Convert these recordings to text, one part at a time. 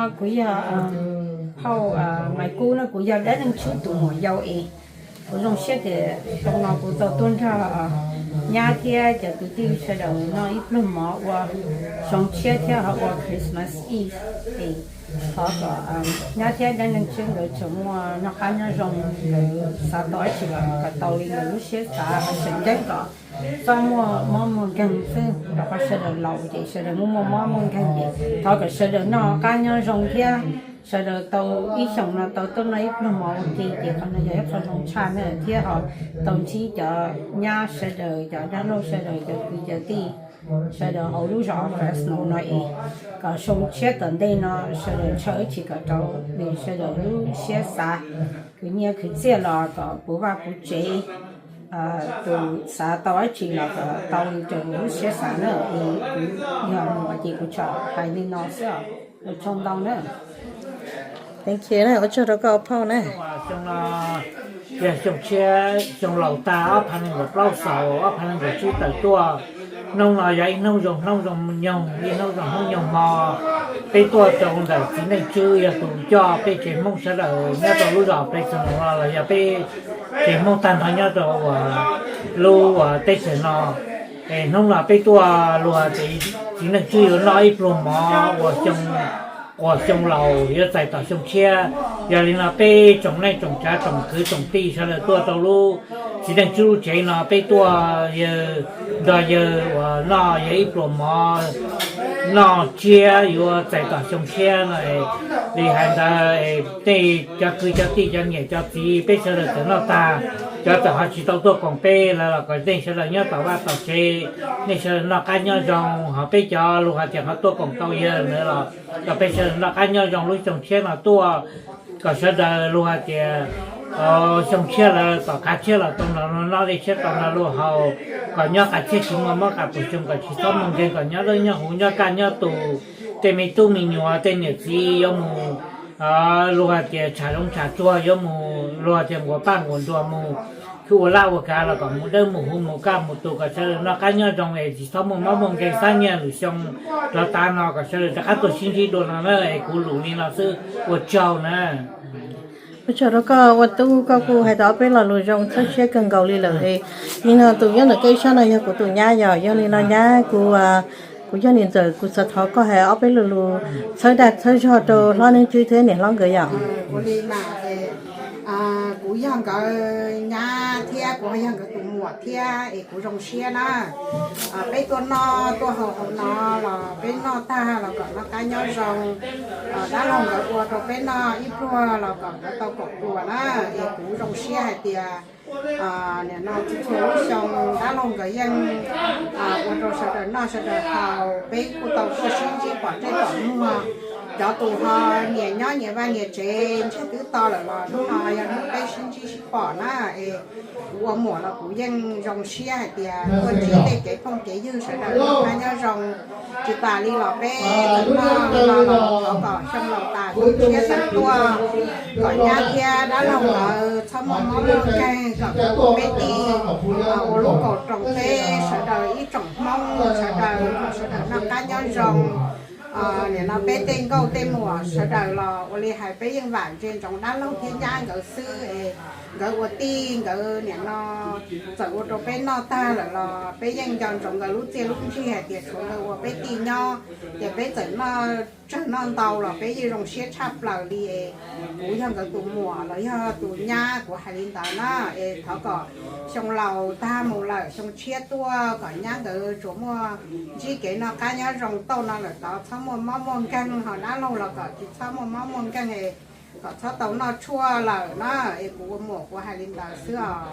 Kuv yog phauj Maiv Kub no, kuv yog dab neeg tswb tus muam yau es kuv zoo siab tias xyoo no kuv tau tuaj nrog nyab thiab cov kwv tij sawv daws noj ib pluag mov ua xyoo tshiab thiab ho ua Christmas Eve es thov kom nyab thiab dab neeg tswb nkawd tsuas muaj noj qab nyob zoo, nkawd xav tau dab tsi los kom tau li nkawd lub siab xav, tseem ceeb kom txhob muaj mob muaj nkeeg xwb, rau qhov sawv daws laus ces sawv daws muaj muaj mob muaj nkeeg ces thov kom sawv daws noj qab nyob zoo thiab sawv daws tau ib xyoos no tau tuaj noj ib pluag mov ua ke ces qhov no yog ib qho zoo tshaj na, thiab ho tau ntsib cov nyab sawv daws, cov dab laug sawv daws, cov kwv cov tij sawv daws hauv lub zos Fresno no es kom xyoo tshiab tom ntej no sawv daws ntshaw ib tsis kom rau li sawv daws lub siab xav, khwv nyiaj khwv txiaj los kom puv vaj puv tsev, tus xav tau dab tsi los kom tau li raws lub siab xav na. Es kuv yog muam ces kuv tsuas hais li no xwb, ua tsaug ntau na. Thank you na, ua tsaug rau koj ua phauj na. Yog xyoo tshiab xyoo laus tag ob phav nees nkaum plaub xaus ob phav nees nkaum tsib tawm tuaj, hnub no yog ib hnub zoo hnub zoo nyoog, ib hnub zoo hnub nyoog hmo. Peb tuaj rau ntawm txiv neej tswb yog tus coj peb tsev Hmoob sawv daws nyob rau lub zos Fresno no los yog peb tsev Hmoob tag nrho nyob rau uas lub uas teb chaws no. Es hnub no peb tuaj luag tias txiv neej tswb yuav noj ib pluag mov ua xyoo, ua xyoo laus yuav txais tom xyoo tshiab. Yog li no peb tsoom neej tsoom tsav tsoom kwv tsoom tij sawv daws tuaj rau lub txiv neej tswb lub tsev no peb tuaj yawg nrog yawg uas noj yawg ib pluag mov noj tshiab yuav txais tom xyoo tshiab no. Li hais ntawd tej cov kwv cov tij cov niam cov txiv peb sawv daws txawm noj tag, cov txawm ho tsis tau tuaj koom peb lawm los kom nej sawv daws nyob tom vaj tom tsev, nej sawv daws noj qab nyob zoo, ho peb cov luag hais tias ho tuaj koom tau yawg ntawd los kom peb sawv daws noj qab nyob zoo lub xyoo tshiab no tuaj, kom sawv daws luag hais tias xyoo tshiab lawm tom qav tshiab los tau nrog luag noj, dej tshiab tau nrog luag haus, kom nyob qav tshiab tsis muaj mob, qav pum xyoo kom tsis txhob muaj nkeeg, kom nyob dawb nyob huv, nyob kaj nyob tus, tej me tub me nyuam tej niam txiv yuav mus luag hais tias tsham zoov tsham tsuag, yuav mus luag tias nquas paj nquas nruas mus khwv ua laj ua kav los kom mus dawb mus huv mus kaj mus tus, kom sawv daws noj qab nyob zoo es tsis txhob muaj mob muaj nkeeg, xab nyiaj lwm xyoo rov tav no kom sawv daws rov qab tuaj sib ntsib dua no na. Es kuv lus li no xwb, ua tsaug na. Ua tsaug rau koj ua tub, koj kuj hais tau ob peb lo lus zoo txhawb siab kawg nkaus li lawm. Nim no tus nyob ntawm koj ib sab no yog kuv tus nyab, yog, yog li no nyab, kuv, kuv yog niam ntxawm, kuv xav thov koj hais ob peb lo lus txhawb dag txhawb zog rau hlob Neej Tswb thiab niam hlob nkawd yom. Kuv yog nkawd nyab thiab kuv yog nkawd tus muam thiab es kuv zoo siab na. Peb tuaj noj tuaj haus hauv no los peb noj tag los kom noj qab nyob zoo. Dab laug nkawd ua rau peb noj ib pluag los kom nkawd tau kaum pluas na. Es kuv zoo siab hais tias nim no txhua txhua lub xyoo dab laug nkawd yeej ua rau sawv daws noj sawv daws haus, peb kuj tau tuaj sib ntsib pom ntsej pom muag. Cov tus ho nyias nyob nyias vaj nyias tsev ntshe twb to lawm los hnub no yog hnub peb sib ntsib sib pom na. Es kuv ua muam los kuv yeej zoo siab hais tias tuaj ntsib tej kev phooj kev ywg sawv daws noj qab nyob zoo. Tsis tas li los peb tseem noj no los thov kom xyoo laus tas xyoo tshiab sawv tuaj, kom nyab thiab dab laug nkawd txhob muaj mob muaj nkeeg, kom peb tij ua lub kaus roos peb sawv daws ib tsoom Hmoob sawv daws kom sawv daws noj qab nyob zoo. Nim no peb tej nkauj tej muam sawv daws los ua li hais peb yeej vam ntsia ntsoov dab laug thiab nyab nkawd xwb es nkawd ua tij nkawd nim no txawm ua rau peb noj tag lawm los peb yeej nco ntsoov nkawd lub txiaj lub ntsig hais tias tshuav nkawd ua peb tij nyob, ces peb txawm noj tsawg noj ntau los peb yeej zoo siab tshaj plaws li. Kuv yog nkawd tus muam los yog tus nyab kuv hais li ntawd na. Es thov kom xyoo laus tag mus lawm xyoo tshiab tuaj kom nyab nkawd tsuas muaj ntsib kev noj qab nyob zoo tauj no lawm tod txhob muaj mob muaj nkeeg, ho dab laug los kom tsis txhob muaj mob muaj nkeeg es kom txhob tau noj tshuaj lawm na. Es kuv ua muam kuv hais li ntawd xwb os.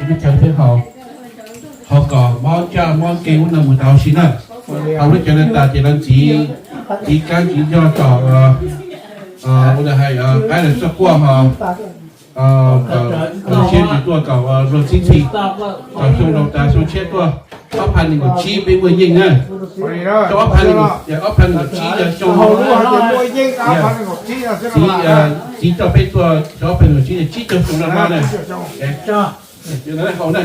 Lub chaw thiab ho, ho kom mob caj mob ke ub no mus tau si na. Thaum lub chaw no tas ces lawv txiv, txiv kab txiv nco kom ua hais qaib lawv txoj quaj ho, kom siab ntsws tuaj kom luag txhib txhis, kom xyoo laus tas xyoo tshiab tuaj. Ob phav nees nkaum tsib peb muaj yeej na. Xyoo ob phav, ob phav nees nkaum tsib yog xyoo txiv, txiv coj peb tuaj, xyoo ob phav nees nkaum tsib yog tsib caug xyoo no na. Haus na,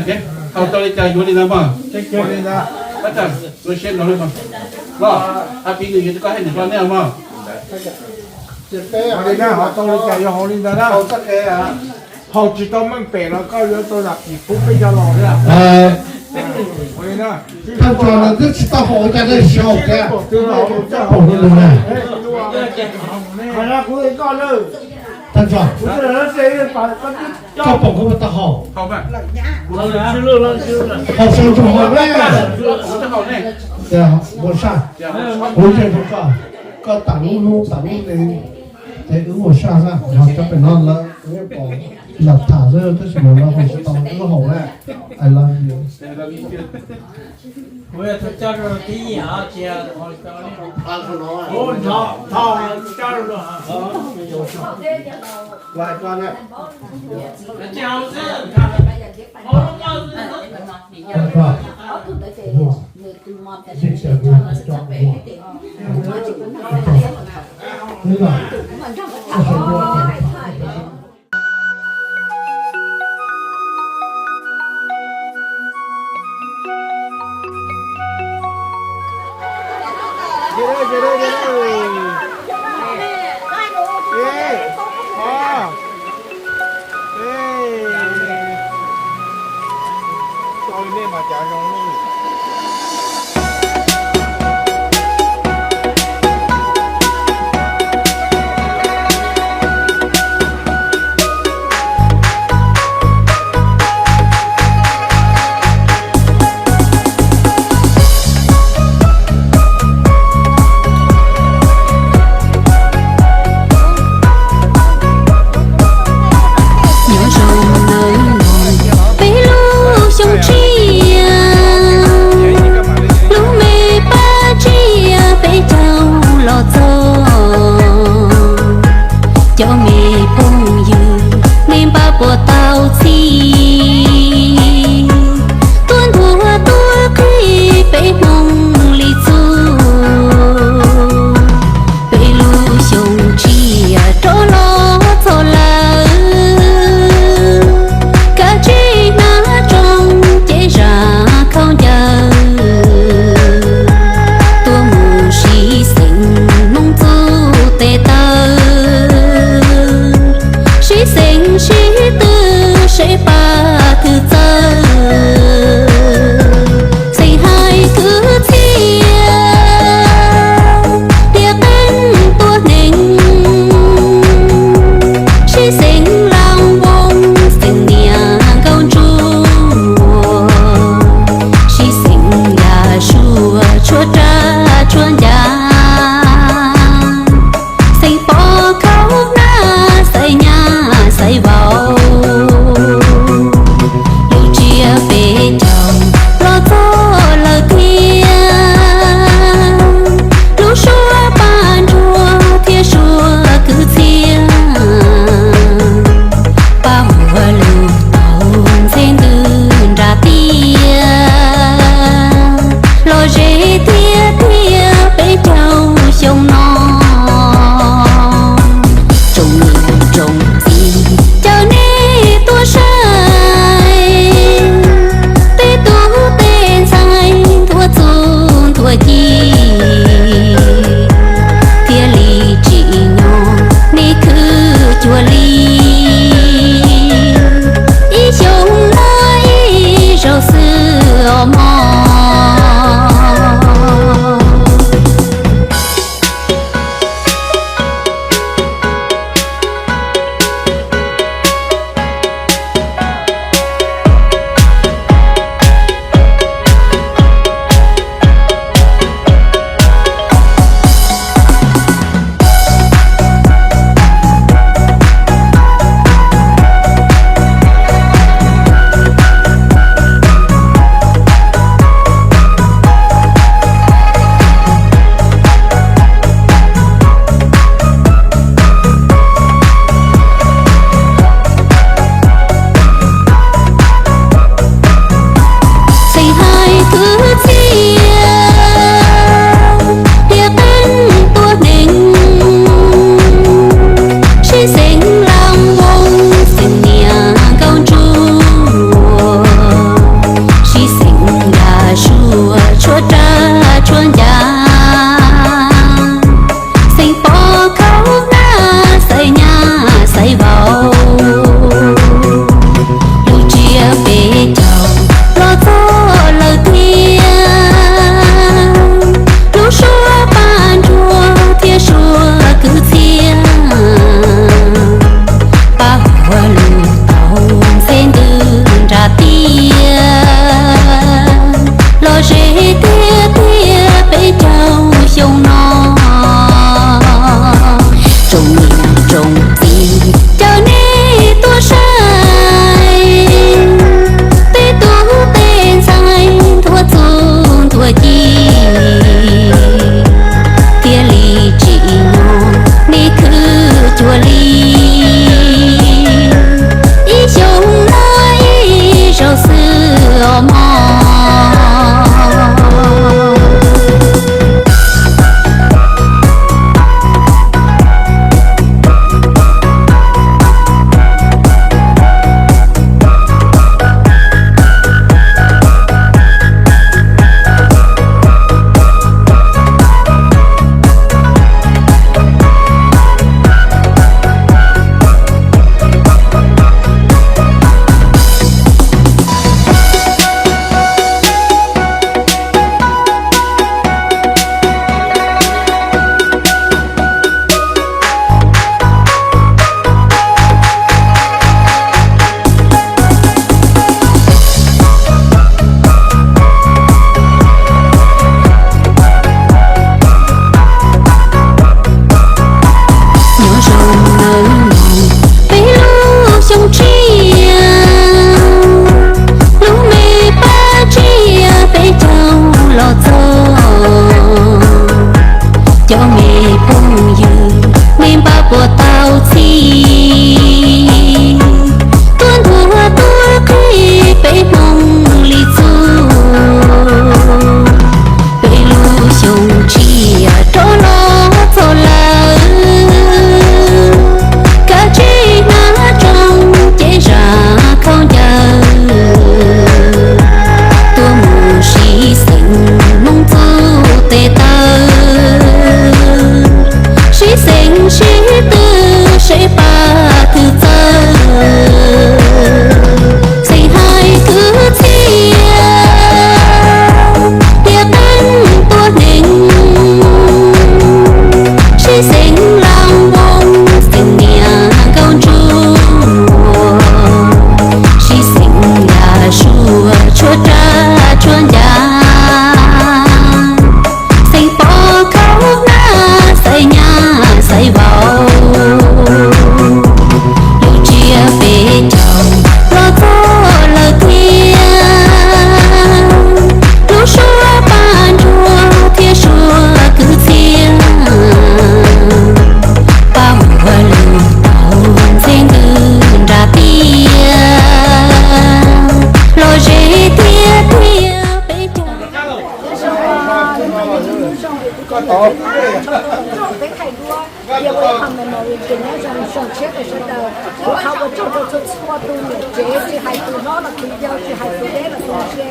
haus tau li cas yuav li ntawd mas. Ua siab nrog li mas. Los, hais piv nws yog koj hais nws hlo nej mog. Ua li na, haus tau li cas yuav haus li ntawd na. Haus tsis tau meej pem los koj yuav tau zam pim pub peb cov laus thiab. Thaj tsam no twb tsis tau haus cas nej tsis haus thiab. Tsis haus li na. Thaj tsam, koj pom koj puas tau haus? Haus sawv ntsug haus ne. Ua saj, kuv yeej rau koj, koj tam lub hnub tam lub ntev, ces wb ua saj xwb, ho cov pem no lawv yeej pom lam tham xwb tab sis mas lawv haus tsis tau, wb haus na. I love you. Nyob zoo nawb, peb lub xyoo tshiab Peb thaij duab, cia ua ib qho memory ces nyob zoo zoo siab rau sawv daws. Kuv thov ua tsaug rau txhua txhua tus niam tsev, tsis hais tus hlob los tus yau, tsis hais tus deb los tus ntse.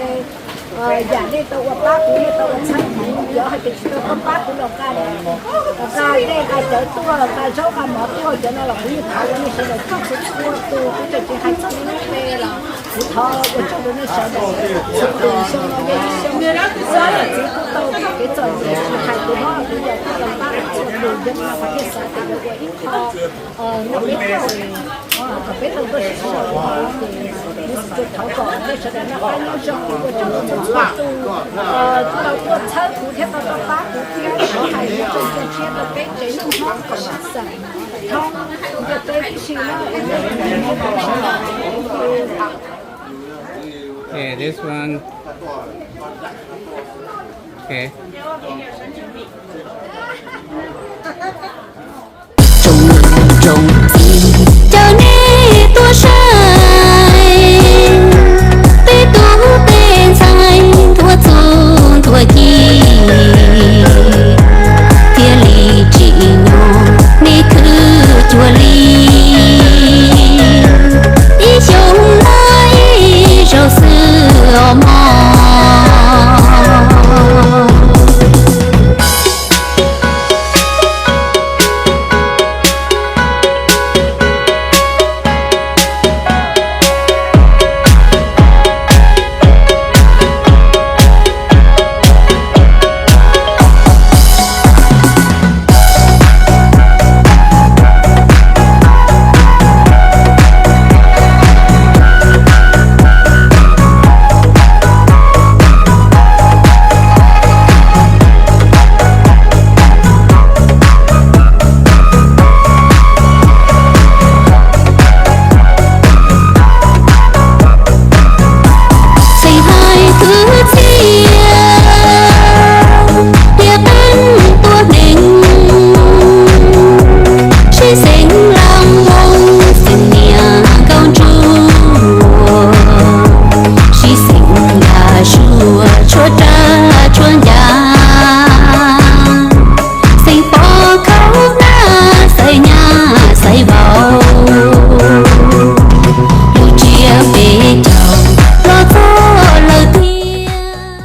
Yam nej tau ua pab kuv, nej tau ua txhawb kuv, yog hais tias tsis tau koj pab kuv los nqa, nqa dej nqa cawv tuaj, nqa zaub nqa mov tuaj, cov no los kuv yeej thov ua nej sawv daws tsaug txhua txhua tus, kuv tseem tsis hais txog nej lub npe los kuv thov ua tsaug rau nej sawv daws. Txhua tus xyoo no yog ib xyoo txiv kuj tau kev txom nyem, tsis hais tus hlob los tus yau, kuj tau pab txhua tus, yog no qhov thiaj xav tias yuav ua ib qho noj ib qho kom peb tau tuaj sib sau, ces kuv thov kom nej sawv daws noj qab nyob zoo, ua tsaug rau txhua txhua tus tau tuaj txhawb kuv thiab tau tuaj pab kuv thiab, thov hais ib tsoom tshiab rau peb tsev neeg Hmoob kom pab xeem thoob ntiaj teb tib si na. Okay, this one. Okay.